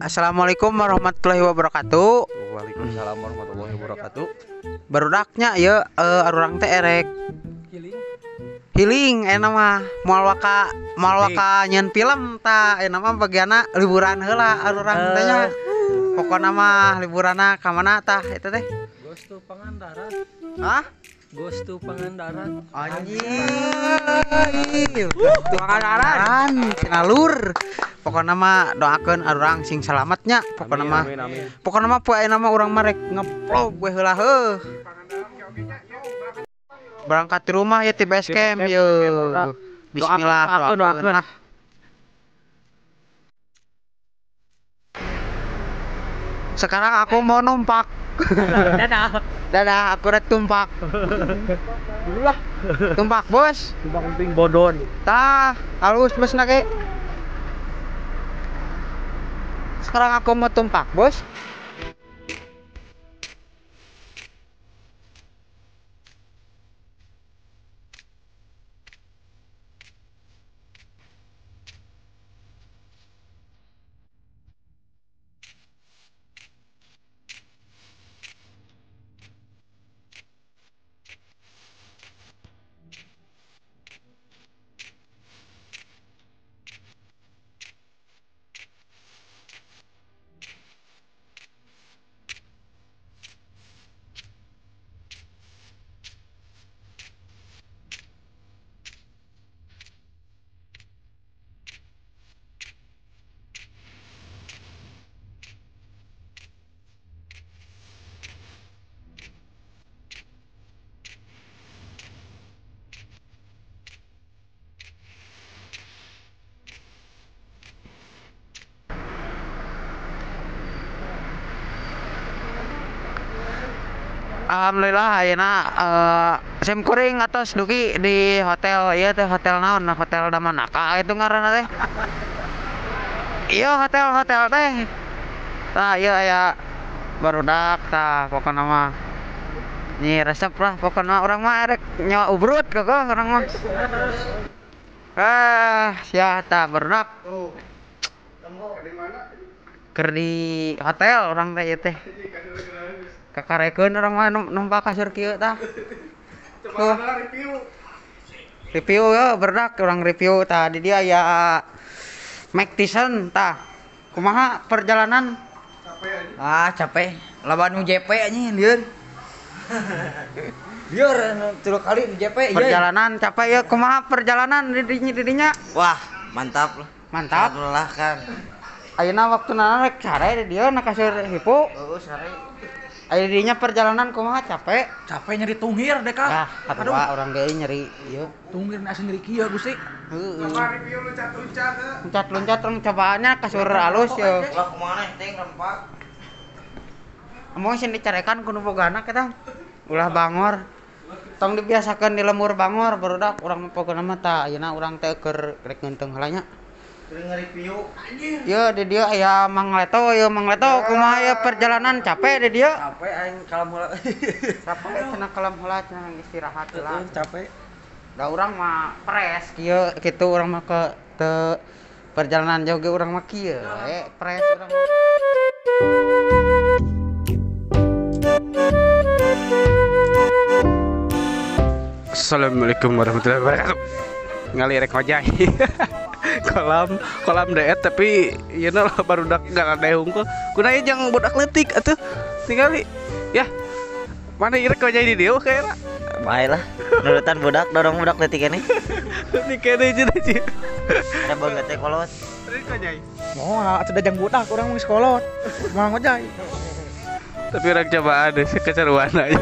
Assalamualaikum warahmatullahi wabarakatuh. Waalaikumsalam warahmatullahi wabarakatuh. Barudaknya ieu arurang teh erek healing enak mah moal waka nyeun film ta enak mah bagianna liburan heula arurang teh nya. Pokona mah liburanna ka mana tah eta teh? Ghost to Pangandaran. Hah? Ghost to Pangandaran. Anjing. Pangandaran sinalur. Pokona mah doakeun arurang sing selamatnya. Pokona mah. Pokona mah poe ayeuna mah urang mah rek ngevlog we heula heuh. Berangkat di rumah ya ti base camp ye. Bismillah doakeun. Sekarang aku mau numpak. Dadah. Dadah, aku rek tumpak. Dulu lah. Tumpak, Bos. Tumpak penting bodon. Tah, halus bos na ge. Sekarang aku mau tumpak, Bos. Alhamdulillah ayeuna sim kuring atos dugi di hotel ieu teh hotel naon hotel Damanaka itu ngaranna teh. Ieu hotel-hotel teh. Tah ieu aya barudak tah pokona mah. Nyi resep lah pokona urang mah erek nyawa ubrut kokoh urang mah. Ah sia tah barudak. Keur di hotel urang teh ieu teh. Kakarekeun urang mah numpak kasur kieu tah. Coba review. Review ya berdak urang review tah di dia ya Mike Tyson tah. Kumaha perjalanan? Capek anjing. Ah, capek. Lawan nu JP anjing lieur. Lieur tilu kali nu JP. Perjalanan capek ya kumaha perjalanan di dinya? Wah, mantap lah. Mantap. Melelahkan. Ayeuna waktuna rek sare di dieu na kasur hipu. Heeh, sare. Ayeuna perjalanan kumaha capek? Capek nyeri tunggir deh kak. Ah, aduh orang ge nyeri ieu. Tunggir asa nyeri kieu Gusti. Heeh. Coba review loncat-loncat. Loncat-loncat rong cobaannya kasur alus ye. Ulah kumaha teh rempak. Emang sing dicarekan ku nu bogana kita. Ulah bangor. Tong dibiasakeun di lemur bangor barudak urang mah pogona mah tah ayeuna urang teh keur rek ngeunteung heula nya. Nge-review anjir. Ieu di dieu aya Mang Leto, ieu Mang Leto kumaha ieu perjalanan capek di dieu? Capek aing kalam heula. Capek cenah kalam heula cenah istirahat heula. Capek. Da urang mah pres kieu kitu urang mah ke teu perjalanan jauh ge urang mah kieu we pres urang. Assalamualaikum warahmatullahi wabarakatuh. Ngalirek ngojay. Kolam deet tapi ieu lah barudak garade hungkul. Kuna ieu jang budak leutik atuh. Tingali. Ya. Mana ieu rek ngojay di dieu kayakna. Bae lah. Nurutan budak dorong budak leutik keneh. Leutik keneh cenah sih. Ada beungeut teh kolot. Rek ngojay. Moal atuh da jang budak urang geus kolot. Moal ngojay. Tapi urang cobaan deh keseruan aja.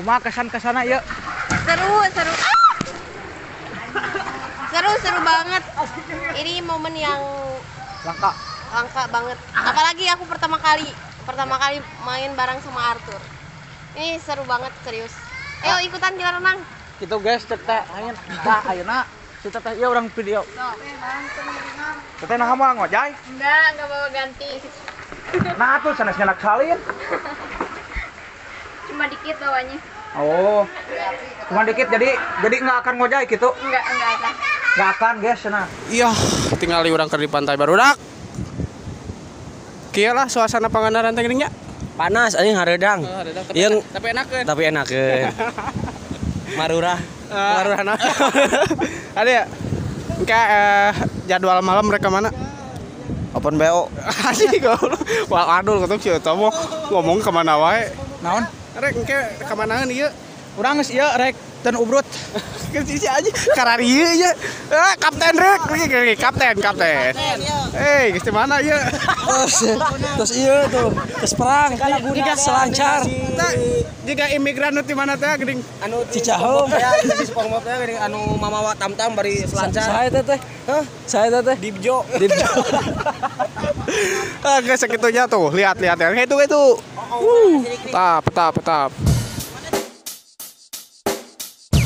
Kumaha kesan-kesana ieu? Seru, seru. Ah! Seru, seru banget. Ini momen yang langka. Langka banget. Apalagi aku pertama kali main bareng sama Arthur. Ini seru banget, serius. Ayo ikutan kita renang. Gitu guys, cek teh ayeuna. Tah ayeuna si teteh ieu urang video. Teteh naha moal ngojay? Enggak bawa ganti. Nah tuh sanes nyanak salin. Cuma dikit bawanya. Oh. Cuma dikit jadi enggak akan ngojay gitu? Enggak akan. Enggak akan guys, nah. Iya, tinggal urang keur di pantai barudak. Kieu lah suasana Pangandaran teh geuning nya. Panas anjing hareudang. Yang tapi enakeun. Tapi enakeun. Marurah. Marurah naon? Ada ya? Engke jadwal malam mereka mana? Open BO. Anjing goblok. Wah adul ketemu si eta mah ngomong ka mana wae. Naon? Rek engke ka manaeun ieu? Urang geus ieu rek ten ubrut. Geus isi aja kararieu nya. Ah, kapten rek, kapten, kapten. Eh, geus di mana ieu? Terus ieu tuh, terus perang, selancar. Jika imigran nu di mana teh geuning anu Cicaheum ya, di SpongeBob teh geuning anu mamawa tam-tam bari selancar. Saya teh. Hah? Saya teh Dibjo. Dibjo. Ah, geus sakitunya tuh, lihat lihat ya. Itu itu. Tap tap tap.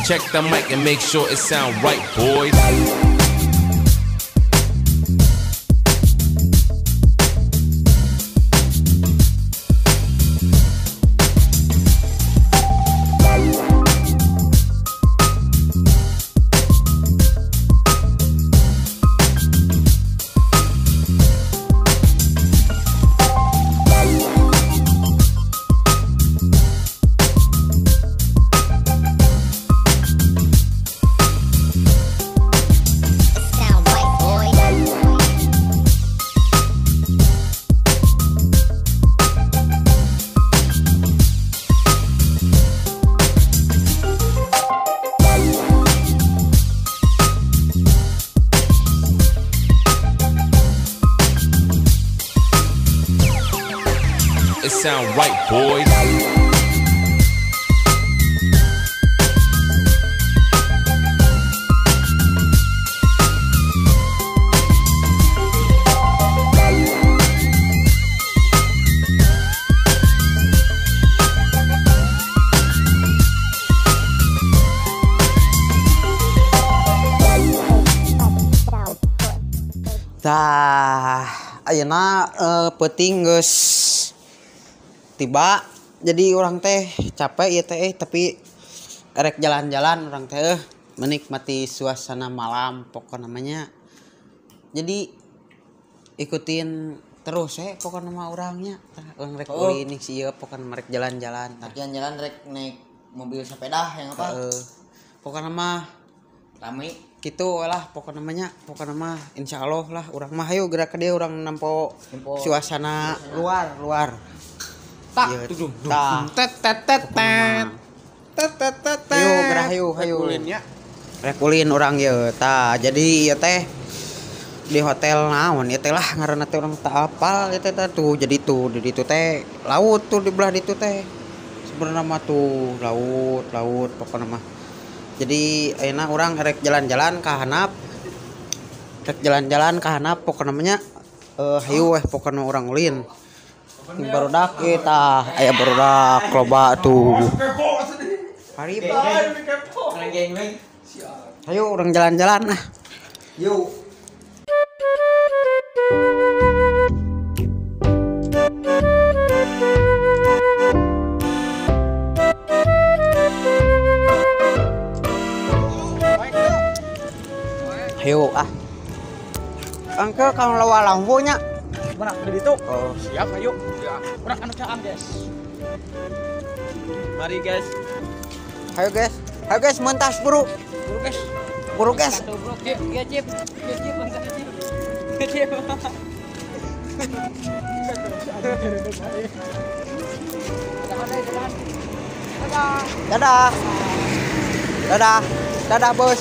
Check the mic and make sure it sound right, boys. It sound right, boys. Tah, ayeuna peuting geus tiba, jadi orang teh capek ya teh, tapi erek jalan-jalan orang teh menikmati suasana malam pokok namanya. Jadi ikutin terus pokok nama orangnya. Orang rek ulin sih ieu pokok nama rek jalan-jalan. Jalan-jalan rek naik mobil sepeda yang apa? Pokok nama rame gitu lah pokok namanya, pokok nama insya Allah lah orang mah hayu gerak ke dia orang nampo suasana luar. Tak, tet tet tet tet tet tet tet. Ayo gerah hayu hayu. Rek ulin urang ieu tah. Jadi ieu teh di hotel naon ieu teh lah ngaranna teh urang tak apal ieu teh tuh. Jadi tuh di ditu teh laut tuh di belah ditu teh. Sebenarnya mah tuh laut, laut pokona mah. Jadi ayeuna urang rek jalan-jalan ka handap. Rek jalan-jalan ka handap pokona mah nya hayu weh pokona urang ulin. Barudak kita aya barudak loba tuh. Hari ayo orang jalan-jalan ah. Yuk. Ayo ah. Angke kalau lawa lampunya. Mana di ditu? Oh, siap ayo. Ya. Urang anu caang, guys. Mari, guys. Ayo, guys. Ayo, guys, mentas buru. Buru, guys. Buru, guys. Iya, Cip. Iya, Cip, bangsa Cip. Cip. Dadah. Dadah. Dadah, bos.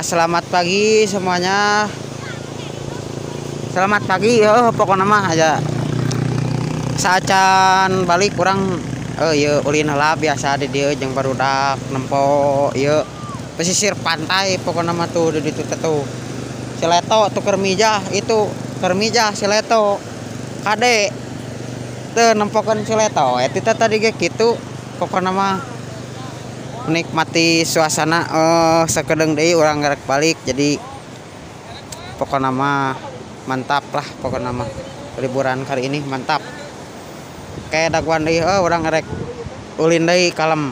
Selamat pagi semuanya. Selamat pagi, pokoknya mah aja. Saacan balik kurang ieu ulin heula biasa di dieu jeung barudak nempo ieu pesisir pantai pokoknya mah tuh di ditu teh tuh. Si Leto tuh keur mijah itu keur mijah si Leto. Kade teu nempokeun si Leto eta teh tadi ge kitu pokoknya mah menikmati suasana sakedeung deui urang ngerek balik jadi pokoknya mah mantap lah pokoknya mah liburan kali ini mantap. Kayak daguan deui urang ngerek ulin deui kalem.